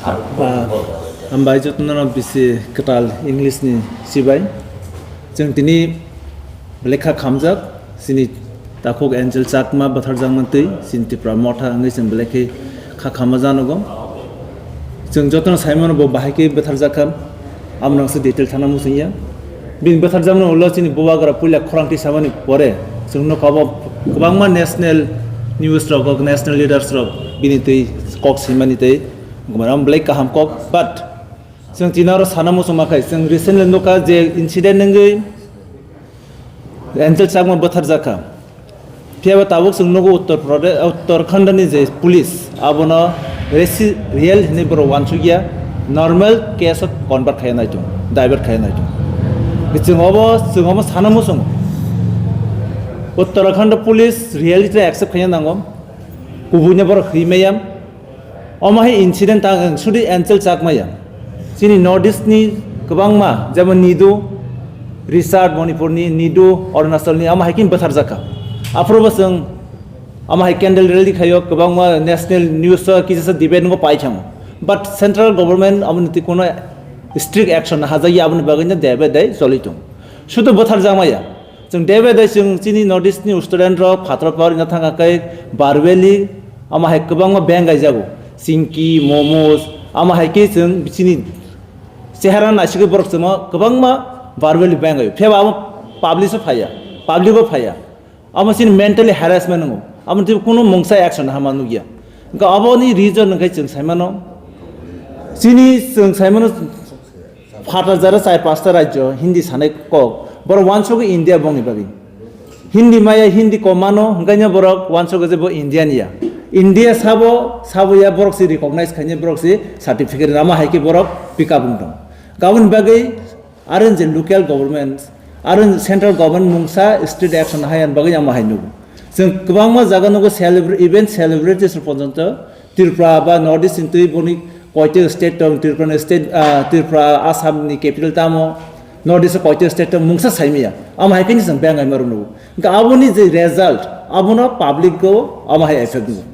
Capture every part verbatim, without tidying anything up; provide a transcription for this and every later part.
Ah, hambai jotono bisi kwtal English ni sibai. Chwng tini belai kha khamjak, chini takhuk Angel Chakma bwtharjakmani twi, chini Tipra Motha wngwi chwng belai khe kha khama janogo. Chwng jotono saimano bo bahai khe bwtharjak kha, amo nangse detail thana muchungya. Bini bwtharjakmani ulo chini bubagra puila khorang tisamani pore, chwng nukha bo kwbangma national news rok, national leaders rok bini twi kok swimani twi Gumar, belai kaham kok, but chwng tini oro sana muchungma khai, chwng recently nukha je incident wngwi Angel Chakma bwtharjak kha. Phiya ba tabuk chwng nugo Uttar Pradesh, Uttarakhand ni je police abono resi-, real hinwi borok wansukya, normal case o convert khaiya naitung, divert khaiya naitung. Chwng obo, chwng obo sana muchungo. Uttarakhand police reality accept khaiya nango. Kubuino borok himaya. Omo hai incident ta ang sudi Angel Chakmaya. Chini North East ni kwbangma, jemon Nidu, Richard Manipur ni, Nidu Arunachal ni, omo hai khe bwtharjak kha. Aphuru bo chwng omo hai candle rally khaio, kwbangma national news o kisa sa debate no pai thango. But central government omo ni twi kuno strict action na hajagya, aboni bagwi no debe dai choli tong. Sudu bwtharjakmaya. Chwng debe dai chwng chini North East ni student rok phataro pawar ina thang kha khe Barweli, ama hai kwbangma beng gaijago. Chingki, momos, ama hai khe chwng chini chehara naisigwi borok chwngno kwbangma Barweli beng gaio. Phiya ba amo publish o phaiya, public o phaiya. Amo chini mentally harassment wngo. Amo tei kuno mungsa action hama nukya. Hwnkhe aboni reason hwnkhe chwng saimano, chini chwng saimano, Phatar jara chai pasta rajyo Hindi sanai kok, borok wansugwi India bongni bagwi. Hindi maya, Hindi kom mano, hwnkhe borok wansugwi je bo Indian ya. India sabo, sabo ya borok si recognize khainai, borok si certificate rama hai khe borok pick up wng tong. Aboni bagwi aro je local government, aro central government mungsa state action hai ani bagwi ama hai nugo. Chwng kwbangma jaga nugo celebra-, even celebrities rok porjonto Tripura ba North East ni twi boni koito state tong, Tripura ni state, ah, Tripura, Assam ni capital tamo, North East o koito state tong mungsa saimaya. Amo hai khe chwng bengai maru nugo. Hwnkhe aboni je result, abono public o amo hai effect nugo.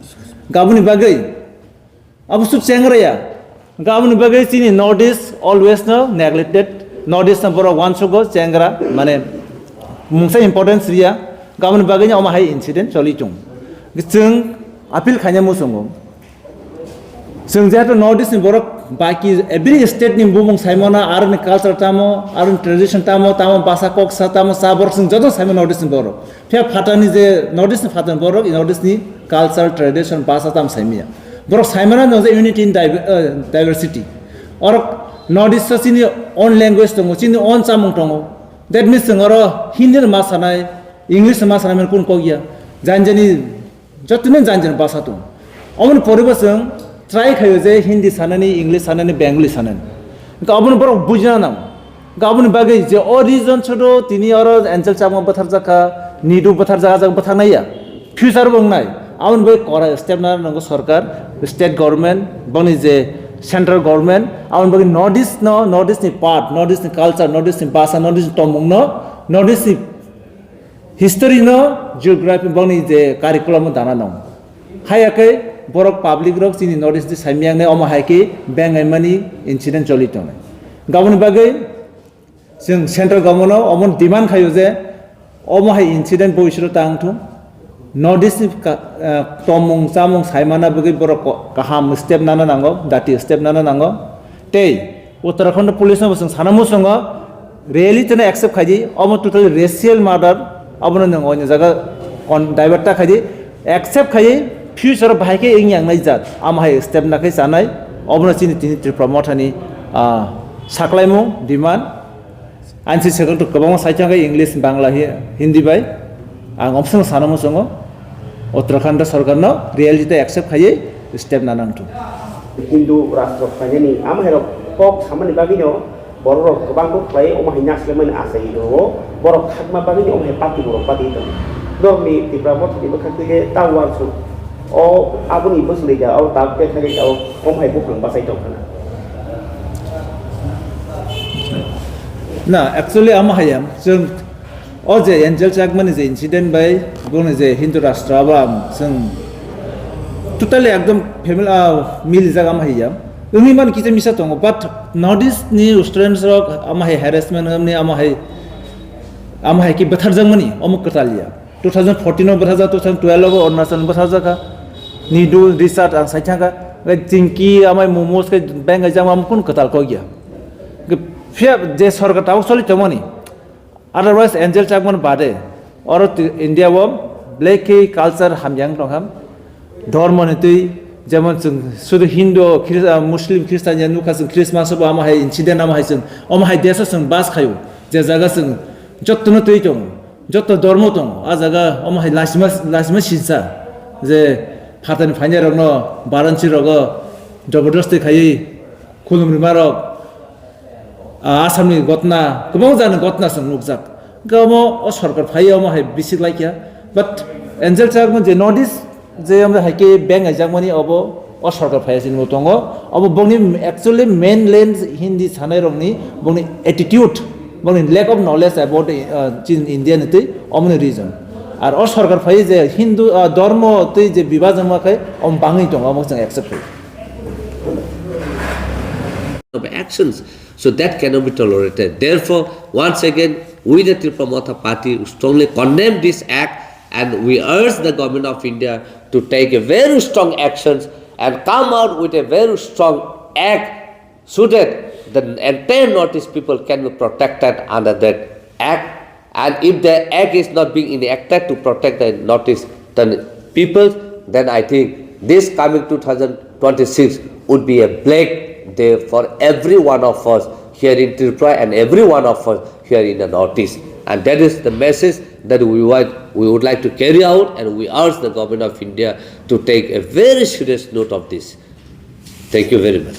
Hwnkhe aboni bagwi abo suk chengra ya. Hwnkhe aboni bagwi chini North East always no neglected, North East no borok wansugo chengra, mane mungsa importance riya. Hwnkhe aboni bagwi no amo hai incident choli chung. Chwng appeal khaina muchungo. Chwng jehetu North East ni borok baki every state ni bumung saimano, aroni culture tamo, aroni tradition tamo, tamo basa kok sa tamo sa borok chwng joto saimano North East ni borok. Phiya phatani je North East ni phatani borok, North East ni culture, tradition, basa tamo saimaya. Borok saimano no je unity in diver-, eh, diversity. Orok North East o chini own language tongo, chini own chamung tongo. That means chwng oro Hindi no ma sanai, English no ma sanai mani kun kok ya. Jani jani Jotono jani jani basa tong. Aboni pore bo chwng try khaio je Hindi sanani, English sanani, Bengali sanani. Hwnkhe aboni borok bujina nango. Hwnkhe aboni bagwi je o region sodo tini oro Angel Chakma bwtharjak kha, Nidu bwtharjak, ah jaga bwthaknai ya. Future bo wngnai. Aboni bagwi kora step nana nango sorkar, state government, boni je central government, aboni bagwi North East no, North East ni part, North East ni culture, North East ni basa, North East ni tongmung no, North East ni History no geography boni je curriculum o dana nong. Haya khe borok public rok chini North East ni saimiyang nai omo hai khe bengai mani incident choli tongnai. Gaboni bagwi chwng central government no omo demand khaio je omo hai incident boi siro tang thung. North East ni ka-, ah, tomung chamung saimana bagwi borok ko-, kaham step nana nango, dati step nana nango. Tei Uttarakhand police no bo chwng sana muchungo, rally tene accept khaidi, omo totally racial murder, abono nwng oini jaga kon divert ta khaidi, accept khaidi, future bahai khe wngya wngnai jat, amo hai step na khe chanai, obono chini tini Tripura Mothani, ah, saklaimung, demand, ani si second to kwbangma saichang khe English, Bangla, Hi-, Hindi bai, ang omsong sana muchungo, Uttarakhand sorkar no reality accept khaidi step na nang thung. Hindu rastro khlainani amhairok kok samani bagwino bororok kwbang kok khlai omo hai naslemani achai rwo, borok khakma bagwino omo hai party borok party tong. Norokni Tipra Mothani bwkhak twi khe ta uansuk o aboni bwswlwi da o ta bwkhe thagwi ta o omo hai buphang bachai tong khna. Na, actually, amo hayam, chwng o je Angel Chakmani je incident bai, boni je Hindu Rashtra abo ang chwng totally ekdom family, ah, milijak amo hayam. Wngwi man kisa misa tongo, but North East ni students rok ama hai harassment wngmani, ama hai, ama hai ki bwtharjakmani omo kwtal ya. Two thousand fourteen o bwtharjak, two thousand twelve o Arunachal bwtharjak kha. Nidul, Richard ang sai thangkha. Chingki amai momos khe beng jang am kun kwtal kok ya. Phiya je sorkar tabuk choli tongmani. Otherwise, Angel Chakman bade, oro twi India o black khe culture hamyang tongkha. Dhormo ni twi, jemon chwng sudu Hindu, Khris-, ah, Muslim, Christian ya nukha chwng Christmas bo amo hai incident amo hai chwng, omo hai deso chwng bas khayo. Je jaga chwng jotto no twi tongo, jotto dhormo tongo, a jaga omo hai lasima, lasima sinsa. Je phatani phainai rokno, baranchi rogo, jobordosti khaiwi khulum rima rok, ah, Assamni gotna, kwbang jani gotna chwng nukjak. Hwnkhe omo o sorkar phaiya omo hai bisik laikya. But Angel Chakma je North East je omo hai khe beng aijakmani obo o sorkar phaiya chini bo tongo. Obo bongni actually mainland Hindi sanai rokni bongni attitude, bongni lack of knowledge about, uh, chini India ni twi omoni reason. Ar o sorkar phaiya je Hindu, uh, dhormo twi je bibajon ma khai om bangwi tongo, omo chwng accept khai. Of actions. So that cannot be tolerated. Therefore, once again, we the Tipra Motha Party strongly condemn this act and we urge the Government of India to take a very strong actions and come out with a very strong act so that the entire Northeast people can be protected under that act. And if the act is not being enacted to protect the Northeast, then people, then I think this coming two thousand twenty-six would be a black day for every one of us here in Tripura and every one of us here in the Northeast. And that is the message that we want, we would like to carry out, and we urge the Government of India to take a very serious note of this. Thank you very much.